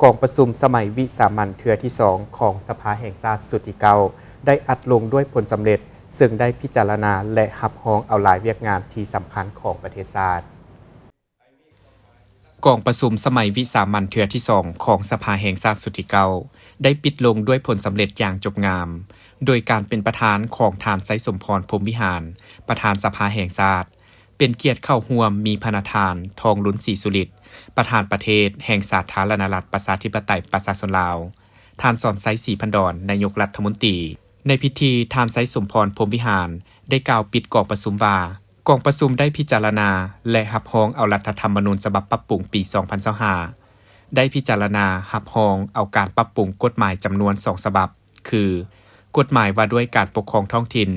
ກອງປະຊຸມສະໄໝວິສາມັນເທື່ອທີສອງຂອງສະພາແຫ່ງຊາດຊຸດທີເກົ້າ ໄດ້ອັດລົງດ້ວຍຜົນສຳເລັດ, ເຊິ່ງໄດ້ພິຈາລະນາ ແລະ ຮັບຮອງເອົາຫຼາຍວຽກງານທີ່ສຳຄັນຂອງປະເທດຊາດ. ກອງປະຊຸມສະໄໝວິສາມັນເທື່ອທີສອງຂອງສະພາແຫ່ງຊາດຊຸດທີເກົ້າ ໄດ້ປິດລົງດ້ວຍຜົນສຳເລັດຢ່າງຈົບງາມ, ໂດຍການເປັນປະທານຂອງທ່ານ ໄຊສົມພອນ ພົມວິຫານ ປະທານສະພາແຫ່ງຊາດ, ເປັນກຽດເຂົ້າຮ່ວມມີພະນະທ່ານ ທອງລຸນ ສີສຸລິດ ປະທານປະເທດແຫ່ງສາທາລະນະລັດ ປະຊາທິປະໄຕ ປະຊາຊົນລາວ, ທ່ານ ສອນໄຊ ສີພັນດອນ ນາຍົກລັດຖະມົນຕີ. ໃນພິທີ, ທ່ານ ໄຊສົມພອນ ພົມວິຫານ ໄດ້ກ່າວປິດກອງປະຊຸມວ່າ, ກອງປະຊຸມໄດ້ພິຈາລະນາ ແລະ ຮັບຮອງເອົາລັດຖະທຳມະນູນສະບັບປັບປຸງປີສອງພັນຊາວຫ້າ, ໄດ້ພິຈາລະນາຮັບຮອງເອົາການປັບປຸງກົດໝາຍຈຳນວນສອງສະບັບ ຄື ກົດໝາຍວ່າດ້ວຍການປົກຄອງທ້ອງຖິ່ນ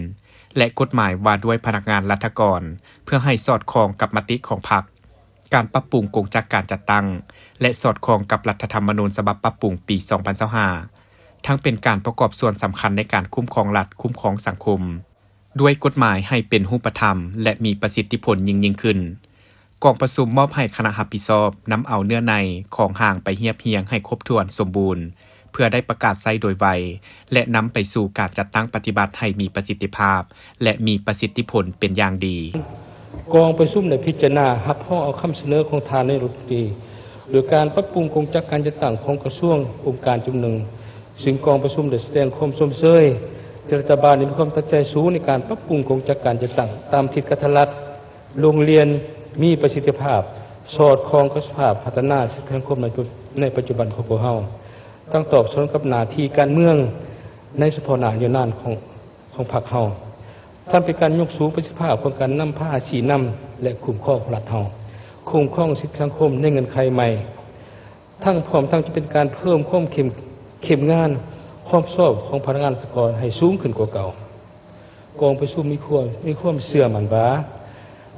ແລະ ກົດໝາຍວ່າດ້ວຍພະນັກງານລັດຖະກອນ ເພື່ອໃຫ້ສອດຄ່ອງກັບມະຕິຂອງພັກ, ການປັບປຸງກົງຈັກການຈັດຕັ້ງ ແລະ ສອດຄ່ອງກັບລັດຖະທຳມະນູນສະບັບປັບປຸງປີສອງພັນຊາວຫ້າ ທັງເປັນການປະກອບສ່ວນສຳຄັນໃນການຄຸ້ມຄອງລັດ, ຄຸ້ມຄອງສັງຄົມ ດ້ວຍກົດໝາຍໃຫ້ເປັນຮູບປະທຳ ແລະ ມີປະສິດທິຜົນຍິ່ງໆຂຶ້ນ. ກອງປະຊຸມມອບໃຫ້ຄະນະຮັບຜິດຊອບນຳເອົາເນື້ອໃນຂອງຮ່າງໄປຮຽບຮຽງໃຫ້ຄົບຖ້ວນສົມບູນ ເພື່ອໄດ້ປະກາດໃຊ້ໂດຍໄວ ແລະ ນຳໄປສູ່ການຈັດຕັ້ງປະຕິບັດໃຫ້ມີປະສິດທິພາບ ແລະ ມີປະສິດທິຜົນເປັນຢ່າງດີ. ກອງປະຊຸມໄດ້ພິຈາລະນາຮັບຮອງເອົາຄຳສະເໜີຂອງທ່ານນາຍົກລັດຖະມົນຕີ ໂດຍການປັບປຸງກົງຈັກການຈັດຕັ້ງຂອງກະຊວງ, ອົງການຈຳນວນໜຶ່ງ, ຊຶ່ງກອງປະຊຸມໄດ້ສະແດງຄວາມຊົມເຊີຍທີ່ລັດຖະບານໄດ້ມີຄວາມຕັ້ງໃຈສູງໃນການປັບປຸງກົງຈັກການຈັດຕັ້ງຕາມທິດກະທາລັດ, ໂລງຮຽນມີປະສິດທິພາບ, ສອດຄ່ອງກັບສະພາບພັດທະນາສັງຄົມໃນປັດຈຸບັນຂອງພວກເຮົາ, ຕັ້ງຕອບສະໜອງກັບໜ້າທີ່ການເມືອງໃນສະເພາະໜ້າຍາວນານຂອງ ຂອງພັກເຮົາ, ທັງເປັນການຍົກສູງປະສິດທິພາບຂອງການນຳພາຊີ້ນຳ ແລະ ຄຸ້ມຄອງຂອງລັດເຮົາ, ຄຸ້ມຄອງສິດສັງຄົມໃນເງື່ອນໄຂໃໝ່, ທັງພ້ອມທັງຈະເປັນການເພີ່ມຄວາມເຂັ້ມ, ເຂັ້ມງານຄວາມຊອບຂອງພະນັກງານລັດຖະກອນໃຫ້ສູງຂຶ້ນກວ່າເກົ່າ. ກອງປະຊຸມມີຄວາມ, ມີຄວາມເຊື່ອໝັ້ນວ່າ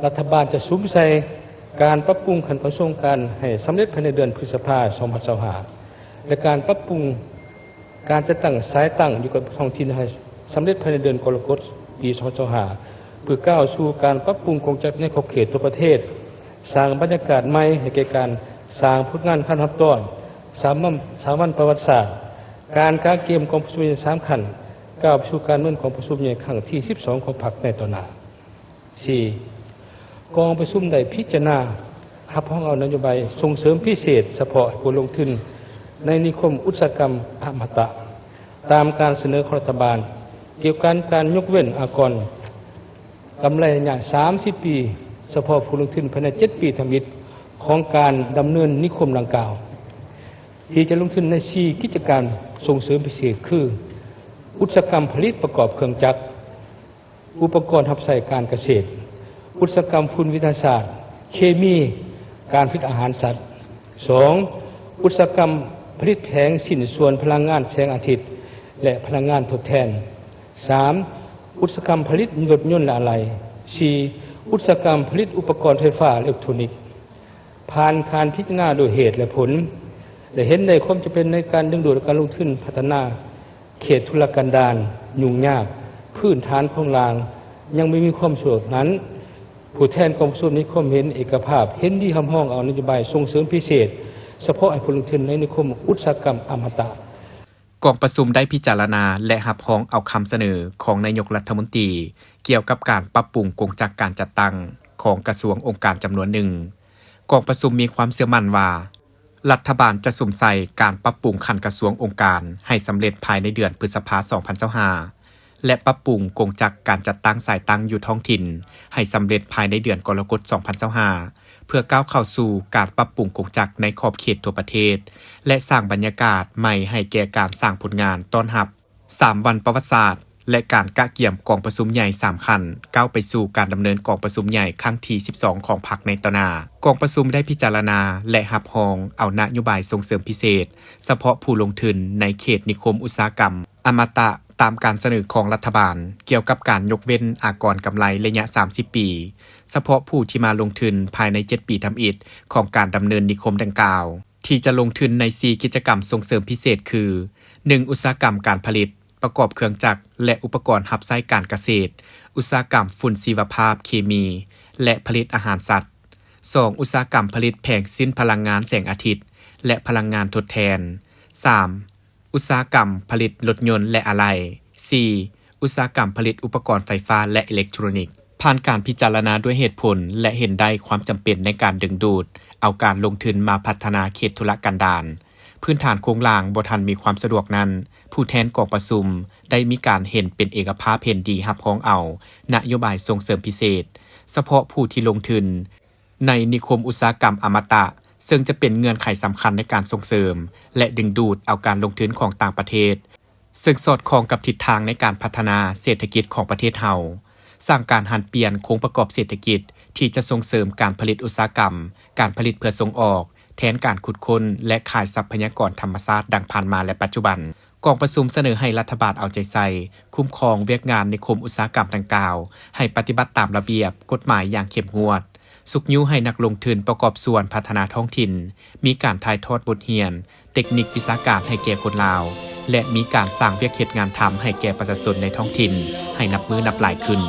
ລັດຖະບານຈະສຸມໃສ່ການປັບປຸງຂັ້ນກະຊວງການໃຫ້ສຳເລັດພາຍໃນເດືອນພຶດສະພາ ສອງພັນຊາວຫ້າ ແລະ ການປັບປຸງ ການຈັດຕັ້ງສາຍຕັ້ງຢູ່ກັບທ້ອງຖິ່ນໃຫ້ສຳເລັດພາຍໃນເດືອນກໍລະກົດປີສອງພັນຊາວຫ້າ ເພື່ອກ້າວສູ່ການປັບປຸງກົງຈັກໃນຂອບເຂດທົ່ວປະເທດ, ສ້າງບັນຍາກາດໃໝ່ໃຫ້ແກ່ການສ້າງຜົນງານຂັ້ນຮອບຕອນ, ສາມັນ, ສາມັນປະຫວັດສາດ, ການກະກຽມກອງປະຊຸມໃຫຍ່ສາມຂັ້ນ, ກ້າວໄປສູ່ການດຳເນີນກອງປະຊຸມໃຫຍ່ຄັ້ງທີສິບສອງຂອງພັກໃນຕໍ່ໜ້າ. ສີ່, ກອງປະຊຸມໄດ້ພິຈາລະນາຮັບຮອງເອົານະໂຍບາຍສົ່ງເສີມພິເສດສະເພາະໃຫ້ຜູ້ລົງທຶນໃນນິຄົມອຸດສາຫະກຳອະມະຕະ ຕາມການສະເໜີຂອງລັດຖະບານກ່ຽວກັບການຍົກເວັ້ນອາກອນກຳໄລໄລຍະສາມສິບປີ ສະເພາະຜູ້ລົງທຶນພາຍໃນເຈັດປີທຳອິດຂອງການດຳເນີນນິຄົມດັ່ງກ່າວ ທີ່ຈະລົງທຶນໃນສີ່ກິດຈະການສົ່ງເສີມພິເສດຄື ອຸດສາຫະກຳຜະລິດປະກອບເຄື່ອງຈັກ, ອຸປະກອນຮັບໃຊ້ການກະເສດ, ອຸດສາຫະກຳຝຸ່ນວິທະຍາສາດ, ເຄມີ, ການຜະລິດອາຫານສັດ. ສອງ, ອຸດສາຫະກຳຜະລິດແຜງຊິ້ນສ່ວນພະລັງງານແສງອາທິດ ແລະ ພະລັງງານທົດແທນ. ສາມ, ອຸດສາຫະກຳຜະລິດລົດຍົນ ແລະ ອາໄຫຼ່. ສີ່, ອຸດສາຫະກຳຜະລິດອຸປະກອນໄຟຟ້າ ແລະ ເອເລັກໂທຣນິກ. ຜ່ານການພິຈາລະນາໂດຍເຫດ ແລະ ຜົນ ໄດ້ເຫັນໄດ້ຄວາມຈຳເປັນໃນການດຶງດູດການລົງທຶນພັດທະນາເຂດທຸລະກັນດານ, ຫຍຸ້ງຍາກ, ພື້ນຖານໂຄງລ່າງຍັງບໍ່ມີຄວາມສະດວກນັ້ນ, ຜູ້ແທນກອງປະຊຸມມີຄວາມເຫັນເອກະພາບເຫັນດີຮັບຮອງເອົານະໂຍບາຍສົ່ງເສີມພິເສດສະເພາະໃຫ້ຜູ້ລົງທຶນໃນນິຄົມອຸດສາຫະກຳອະມະຕະ. ກອງປະຊຸມໄດ້ພິຈາລະນາ ແລະ ຮັບຮອງເອົາຄຳສະເໜີຂອງນາຍົກລັດຖະມົນຕີ ກ່ຽວກັບການປັບປຸງກົງຈັກການຈັດຕັ້ງຂອງກະຊວງ, ອົງການຈຳນວນໜຶ່ງ. ກອງປະຊຸມມີຄວາມເຊື່ອໝັ້ນວ່າ ລັດຖະບານຈະສຸມໃສ່ການປັບປຸງຂັ້ນກະຊວງ, ອົງການໃຫ້ສຳເລັດພາຍໃນເດືອນພຶດສະພາ ສອງພັນຊາວຫ້າ ແລະ ປັບປຸງກົງຈັກການຈັດຕັ້ງສາຍຕັ້ງຢູ່ທ້ອງຖິ່ນໃຫ້ສຳເລັດພາຍໃນເດືອນກໍລະກົດ ສອງພັນຊາວຫ້າ ເພື່ອກ້າວເຂົ້າສູ່ການປັບປຸງກົງຈັກໃນຂອບເຂດທົ່ວປະເທດ ແລະ ສ້າງບັນຍາກາດໃໝ່ໃຫ້ແກ່ການສ້າງຜົນງານຕ້ອນຮັບສາມວັນປະຫວັດສາດ ແລະ ການກະກຽມກອງປະຊຸມໃຫຍ່ສາມຂັ້ນ ກ້າວໄປສູ່ການດຳເນີນກອງປະຊຸມໃຫຍ່ຄັ້ງທີສິບສອງຂອງພັກໃນຕໍ່ໜ້າ. ກອງປະຊຸມໄດ້ພິຈາລະນາ ແລະ ຮັບຮອງເອົານະໂຍບາຍສົ່ງເສີມພິເສດສະເພາະຜູ້ລົງທຶນໃນເຂດນິຄົມອຸດສາຫະກຳອະມະຕະ ຕາມການສະເໜີຂອງລັດຖະບານ ກ່ຽວກັບການຍົກເວັ້ນອາກອນກຳໄລໄລຍະສາມສິບປີ ສະເພາະຜູ້ທີ່ມາລົງທຶນພາຍໃນເຈັດປີທຳອິດຂອງການດຳເນີນນິຄົມດັ່ງກ່າວ ທີ່ຈະລົງທຶນໃນສີ່ກິດຈະກຳສົ່ງເສີມພິເສດຄື ໜຶ່ງ ອຸດສາຫະກຳການຜະລິດປະກອບເຄື່ອງຈັກ ແລະ ອຸປະກອນຮັບໃຊ້ການກະເສດ, ອຸດສາຫະກຳຝຸ່ນຊີວະພາບເຄມີ ແລະ ຜະລິດອາຫານສັດ. ສອງ ອຸດສາຫະກຳຜະລິດແຜງຊິ້ນພະລັງງານແສງອາທິດ ແລະ ພະລັງງານທົດແທນ. ສາມ ອຸດສາຫະກຳຜະລິດລົດຍົນ ແລະ ອາໄຫຼ່. ສີ່ ອຸດສາຫະກຳຜະລິດອຸປະກອນໄຟຟ້າ ແລະ ອີເລັກໂທຣນິກ. ຜ່ານການພິຈາລະນາດ້ວຍເຫດຜົນ ແລະ ເຫັນໄດ້ຄວາມຈຳເປັນໃນການດຶງດູດເອົາການລົງທຶນມາພັດທະນາເຂດທຸລະກັນດານ, ພື້ນຖານໂຄງລ່າງບໍ່ທັນມີຄວາມສະດວກນັ້ນ, ຜູ້ແທນກອງປະຊຸມໄດ້ມີການເຫັນເປັນເອກະພາບເຫັນດີຮັບຮອງເອົານະໂຍບາຍສົ່ງເສີມພິເສດ ສະເພາະຜູ້ທີ່ລົງທຶນ ໃນນິຄົມອຸດສາຫະກຳອະມະຕະ, ເຊິ່ງຈະເປັນເງື່ອນໄຂສຳຄັນໃນການສົ່ງເສີມ ແລະ ດຶງດູດເອົາການລົງທຶນຂອງຕ່າງປະເທດ, ເຊິ່ງສອດຄ່ອງກັບທິດທາງໃນການພັດທະນາເສດຖະກິດຂອງປະເທດເຮົາ, ສ້າງການຫັນປ່ຽນໂຄງປະກອບເສດຖະກິດທີ່ຈະສົ່ງເສີມການຜະລິດອຸດສາຫະກຳ, ການຜະລິດເພື່ອສົ່ງອອກ, ແທນການຂຸດຄົ້ນ ແລະ ຂາຍຊັບພະຍາກອນທຳມະຊາດດັ່ງຜ່ານມາ ແລະ ປັດຈຸບັນ. ກອງປະຊຸມສະເໜີໃຫ້ລັດຖະບານເອົາໃຈໃສ່, ຄຸ້ມຄອງວຽກງານນິຄົມອຸດສາຫະກຳດັ່ງກ່າວ, ໃຫ້ປະຕິບັດຕາມລະບຽບກົດໝາຍຢ່າງເຂັ້ມງວດ, ຊຸກຍູ້ໃຫ້ນັກລົງທຶນປະກອບສ່ວນພັດທະນາທ້ອງຖິ່ນ, ມີການຖ່າຍທອດບົດຮຽນ, ເຕັກນິກວິຊາການໃຫ້ແກ່ຄົນລາວ ແລະ ມີການສ້າງວຽກເຮັດງານທຳໃຫ້ແກ່ປະຊາຊົນໃນທ້ອງຖິ່ນໃຫ້ນັບມື້ນັບຫຼາຍຂຶ້ນ.